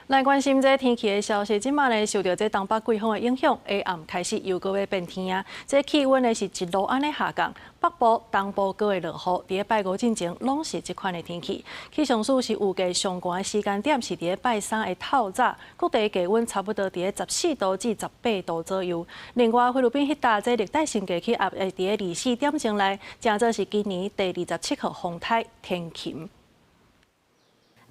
來關心這天氣的消息，這馬呢受著這東北季風的影響，下暗開始又閣欲變天啊！這氣溫呢是一路按呢下降，北部、東部閣會落雨。佇咧拜五進前攏是這款的天氣。氣象署是預計上寒的時間點是佇咧拜三的透早，各地低溫差不多佇咧14度至18度左右。另外，菲律賓彼搭這熱帶性低氣壓會佇咧24點鐘內，成做是今年第27號風颱天琴。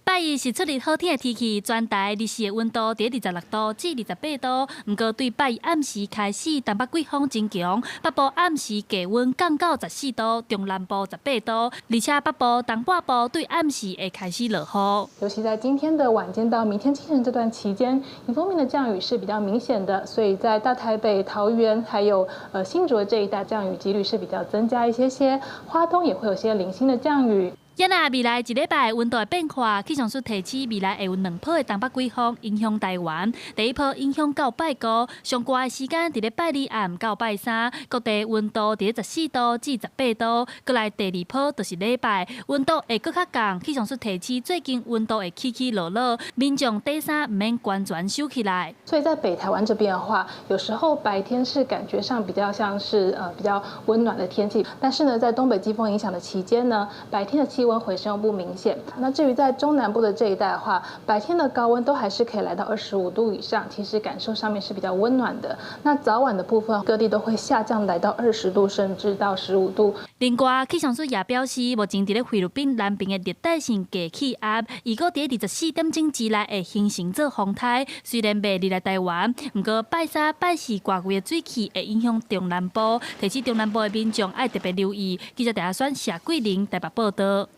拜一是出日好天的天氣，全台日時的溫度佇26度至28度。毋過對拜一暗時開始，東北季風增強，北部暗時低溫降到14度，中南部18度，而且北部、東半部對暗時會開始落雨。尤其在今天的晚間到明天清晨這段期間，迎風面的降雨是比較明顯的，所以在大台北、桃園還有新竹的這一帶降雨幾率是比較增加一些些，花東也會有些零星的降雨。也若未來一禮拜溫度會變化，氣象署提醒未來會有兩波的東北季風影響台灣。第一波影響到拜五，上寒的時間佇咧拜二暗到拜三，各地溫度佇咧14度至18度。閣來第二波就是禮拜，溫度會閣較降。氣象署提醒最近溫度會起起落落，民眾底衫毋免完全收起來。所以在北台灣這邊的話，有時候白天是感覺上比較像是比較溫暖的天氣，但是呢，在東北季風影響的期間呢，白天的氣溫回升又不明顯。那至於在中南部的這一帶的話，白天的高溫都還是可以來到25度以上，其實感受上面是比較溫暖的。那早晚的部分，各地都會下降來到20度，甚至到15度。另外，氣象署也表示，目前佇咧菲律賓南邊的熱帶性低氣壓，預估佇24點鐘之內會形成做風颱。雖然袂入來台灣，毋過拜三、拜四外圍的水汽會影響中南部，提醒中南部的民眾愛特別留意。記者陳阿選、謝桂玲台北報道。